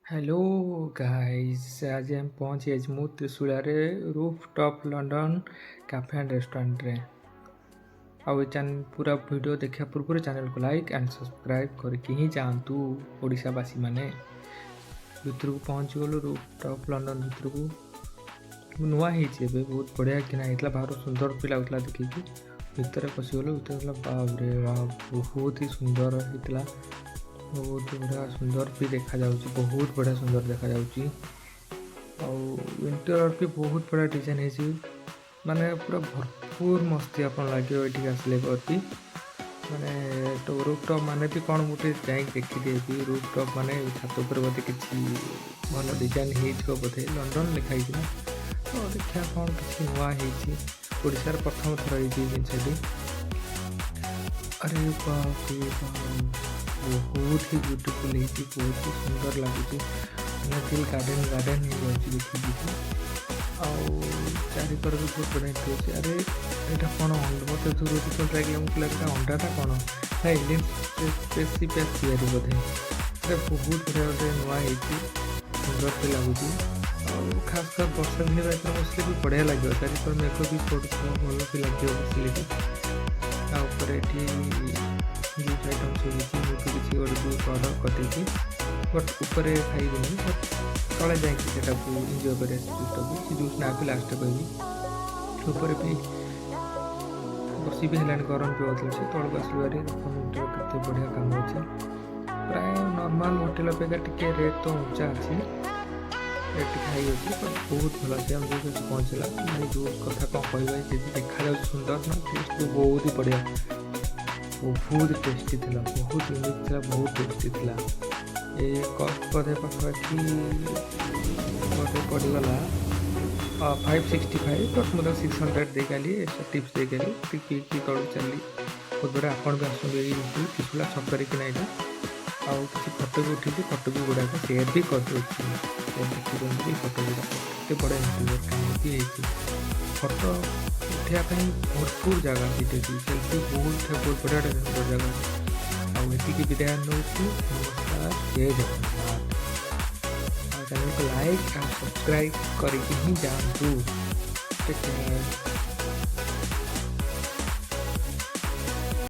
Hello guys, ଆଜି ଆମେ ପହଞ୍ଚି ଯାଇଛି ମୁଁ ତ୍ରିଶୂଳାରେ roof top London cafe and ରେଷ୍ଟୁରାଣ୍ଟରେ। ଆଉ ଏ ଚ୍ୟାନେଲ୍ ପୁରା ଭିଡ଼ିଓ ଦେଖିବା ପୂର୍ବରୁ ଚ୍ୟାନେଲକୁ ଲାଇକ୍ ଆଣ୍ଡ ସବସ୍କ୍ରାଇବ୍ କରିକି ହିଁ ଯାଆନ୍ତୁ ଓଡ଼ିଶାବାସୀମାନେ। ଭିତରକୁ ପହଞ୍ଚିଗଲୁ, ରୁଫ୍ ଟପ୍ ଲଣ୍ଡନ ଭିତରକୁ। ନୂଆ ହେଇଛି ଏବେ, ବହୁତ ବଢ଼ିଆ କିନା ହେଇଥିଲା। ବାହାରୁ ସୁନ୍ଦର ବି ଲାଗୁଥିଲା ଦେଖିକି। ଭିତରେ ପଶିଗଲୁ। ଭିତରେ ଥିଲା, ବାପରେ ବାପ, ବହୁତ ହି ସୁନ୍ଦର ହେଇଥିଲା। ବହୁତ ବଢ଼ିଆ ସୁନ୍ଦର ବି ଦେଖାଯାଉଛି, ବହୁତ ବଢ଼ିଆ ସୁନ୍ଦର ଦେଖାଯାଉଛି। ଆଉ ଇଣ୍ଟେରିୟର ବି ବହୁତ ବଢ଼ିଆ ଡିଜାଇନ୍ ହେଇଛି। ମାନେ ପୁରା ଭରପୁର ମସ୍ତି ଆପଣ ଲାଗିବ ଏଠିକି ଆସିଲେ ପ୍ରତି। ମାନେ ତ ରୁଫ୍ ଟପ୍ ମାନେ ବି କ'ଣ, ମୁଁ ଟିକେ ଯାଇକି ଦେଖିଦିଏ ବି। ରୁଫ୍ ଟପ୍ ମାନେ ଛାତ ଉପରେ ବୋଧେ କିଛି ଭଲ ଡିଜାଇନ୍ ହେଇଥିବ ବୋଧେ। ଲଣ୍ଡନ ଲେଖା ହେଇଛି ନା, ତ ଦେଖିବା କ'ଣ କିଛି ନୂଆ ହେଇଛି। ଓଡ଼ିଶାର ପ୍ରଥମ ଥର ହେଇଛି ଏଇ ଜିନିଷଟି। ଆରେ ବାପରେ ବାପ, ବହୁତ ହି ବ୍ୟୁଟିଫୁଲ୍ ହେଇଛି, ବହୁତ ହି ସୁନ୍ଦର ଲାଗୁଛି। ମାନେ ଫିଲ୍ ଗାର୍ଡ଼େନ୍ ଗାର୍ଡ଼େନ୍ ହେଇଯାଉଛି ଦେଖିକି। ଆଉ ଚାରିକର ବି ବହୁତ ବଢ଼ିଆ ଏଣ୍ଟ୍ରି ଅଛି। ଆରେ, ଏଇଟା କ'ଣ? ମୋତେ ଦୂରରୁ ଯେତେବେଳେ ଲାଗିଲା, ମୁଁ କହିଲି ଏଇଟା ଅଣ୍ଡାଟା କ'ଣ ନା ଏଲିୟନ୍ ସ୍ପେସିପ୍ ତିଆରି ବୋଧେ। ଏଇଟା ବହୁତ ବଢ଼ିଆ ଗୋଟେ ନୂଆ ହେଇଛି, ସୁନ୍ଦର ବି ଲାଗୁଛି। ଆଉ ଖାସ କରି ବର୍ଷା ଦିନେ ବି ଏଥିରେ ବସିଲେ ବି ବଢ଼ିଆ ଲାଗିବ। ଚାରିକର ମେଘ ବି ପଡ଼ୁଥିବ, ଭଲ ବି ଲାଗିବ ବସିଲେ ବି। ତା ଉପରେ ଏଠି ଜୁସ୍ ଆଇଟମ୍ ସବୁ ହେଇଛି। ମୁଁ ବି କିଛି ଗୋଟେ ଜୁସ୍ ଅର୍ଡ଼ର କରିଦେଇଛି, ବଟ୍ ଉପରେ ଖାଇବିନି, ବଟ୍ ତଳେ ଯାଇକି ସେଟାକୁ ଏନ୍ଜୟ କରିବା ସେ ଜୁସ୍ଟାକୁ। ସେ ଜୁସ୍ ନାଁ ବି ଲାଷ୍ଟରେ କହିବି। ଉପରେ ବି ବସି ବି ହେଲାଣି, ଗରମ ବି ହେଉଥିଲା। ସେ ତଳକୁ ଆସିଲୁ ଭାରି। ଦେଖନ୍ତୁ କେତେ ବଢ଼ିଆ କାମ ଅଛି। ପ୍ରାୟ ନର୍ମାଲ୍ ହୋଟେଲ୍ ଅପେକ୍ଷା ଟିକେ ରେଟ୍ ତ ଉଞ୍ଚା ଅଛି, ରେଟ୍ ଟିକେ ହାଇ ଅଛି, ବଟ୍ ବହୁତ ଭଲ ଅଛି। ଆମେ ଜୁସ୍ ଆସି ପହଞ୍ଚିଲା। ଭାଇ, ଜୁସ୍ କଥା କ'ଣ କହିବା? ଯଦି ଦେଖାଯାଉଛି ସୁନ୍ଦର ନା, ଟେଷ୍ଟ ବି ବହୁତ ହି ବଢ଼ିଆ, ବହୁତ ଟେଷ୍ଟି ଥିଲା, ବହୁତ ୟୁନିକ୍ ଥିଲା, ବହୁତ ଟେଷ୍ଟି ଥିଲା। ଏ କଷ୍ଟ ବୋଧେ ପାଖାପାଖି ବୋଧେ ପଡ଼ିଗଲା 565, ବଟ୍ ମୁଁ ତାକୁ 600 ଦେଇକି ଏକ୍ସଟ୍ରା ଟିପ୍ସ ଦେଇକି ଟିକେ ପିଇକି ତଳକୁ ଚାଲିଲି। ବହୁତ ବଢ଼ିଆ। ଆପଣ ବି ଆସନ୍ତୁ ଏଇ ତ୍ରିଶୂଳା ଛକରେ କିନା ଏଇଟା। ଆଉ କିଛି ଫଟୋ ବି ଉଠେଇଛି, ଫଟୋ ବି ଗୁଡ଼ାକ ସେୟାର ବି କରିଦେଉଛି। ଦେଖିଦିଅନ୍ତୁ ବି ଫଟୋ ଗୁଡ଼ାକ, କେତେ ବଢ଼ିଆ ଇଣ୍ଟେରିୟର କାମ ବି ହେଇଛି। ଫଟୋ ଉଠେଇବା ପାଇଁ ଭରପୁର ଜାଗା ସେଇଠି ଅଛି। ସେଲ୍ଫି ବହୁତ ବହୁତ ବଢ଼ିଆ ବଢ଼ିଆ ସୁନ୍ଦର ଜାଗା ଅଛି। ଆଉ ଏତିକି ବିଦାୟ ନେଉଛି। ନମସ୍କାର, ଜୟ ଜଗନ୍ନାଥ। ଆଉ ଚ୍ୟାନେଲକୁ ଲାଇକ୍ ଆଉ ସବସ୍କ୍ରାଇବ୍ କରିକି ହିଁ ଯାଆନ୍ତୁ। Take care.